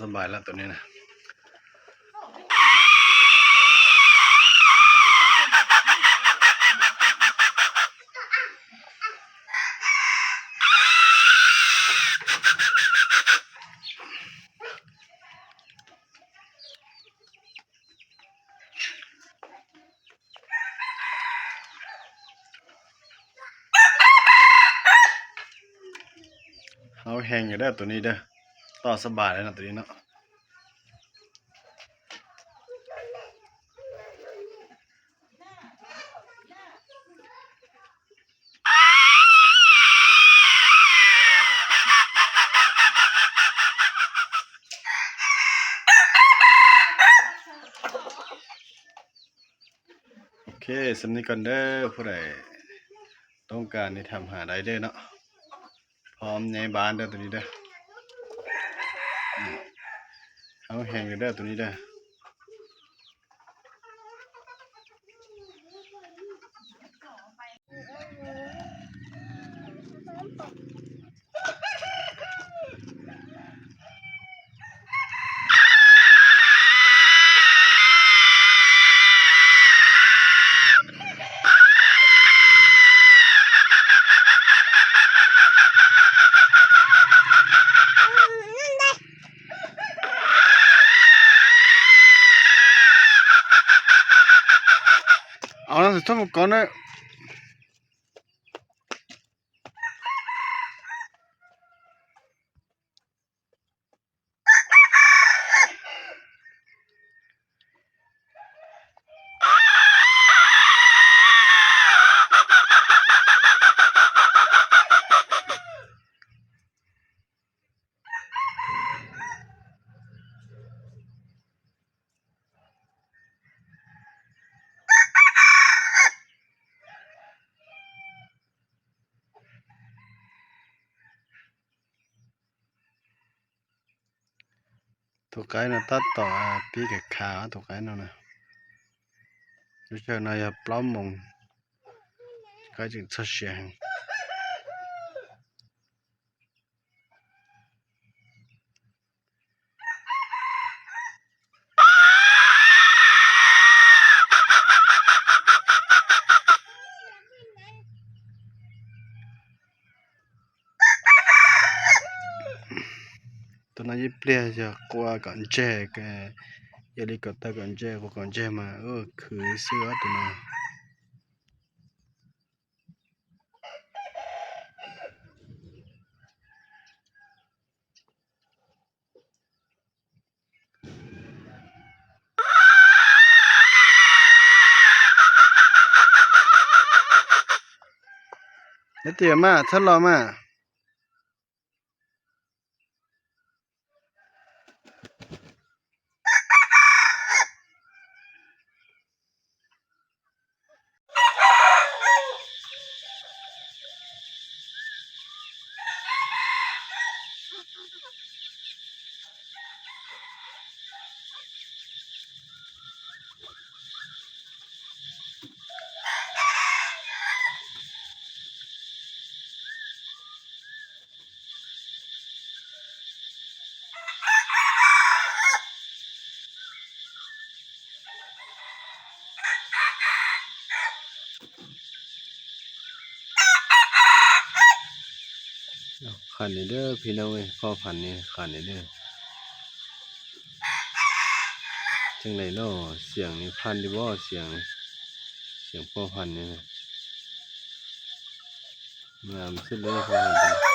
ສະບາຍແລ້ວໂຕນີ້ນະ. ເຮົາແຮງຢູ່ເດີໂຕນີ້ເດີ ຕໍ່ສະບາຍເລີຍເນາະໂຕນີ້ເນາະ. ໂອເຄ ສ່ຳນີ້ກ່ອນເດີ ຜູ້ໃດຕ້ອງການນີ້ຖາມຫາໄດ້ເດີເນາະ. ພ້ອມໃຫຍ່ບານເດີໂຕນີ້ເດີ ເຮົາແຮງຢູ່ເດີໂຕນີ້ເດີ. ເອົານະ ສະທົບມັງກອນເດີ. ໂຕໄກນະ ຕັດຕໍ່ ອາ ປີກຂາໂຕໄກນະ ຢູ່ເຊີນາຍາປອມມົງ ໄກຈຶ່ງຊະເຊຍງ. ໂຕນັ້ນຍິບເລຍຈະກວ່າກ່ອນແຈກ ເອ ເຮລິຄອບເຕີກ່ອນແຈກ ກ່ອນແຈກມາ ເອີ ຄືເສືອໂຕນັ້ນ. ນາເຕຍມາ ທະເລາະມາ. ຂັນນີ້ເດີພີ່ນ້ອງເອີຍ ພໍ່ພັນນີ້ຂັນນີ້ເດີ ຈັ່ງໃດເນາະ ສຽງນີ້ພັນຢູ່ບໍ່ ສຽງນີ້ ສຽງພໍ່ພັນນີ້ນະ ງາມສຸດເລີຍພໍ່ພັນ.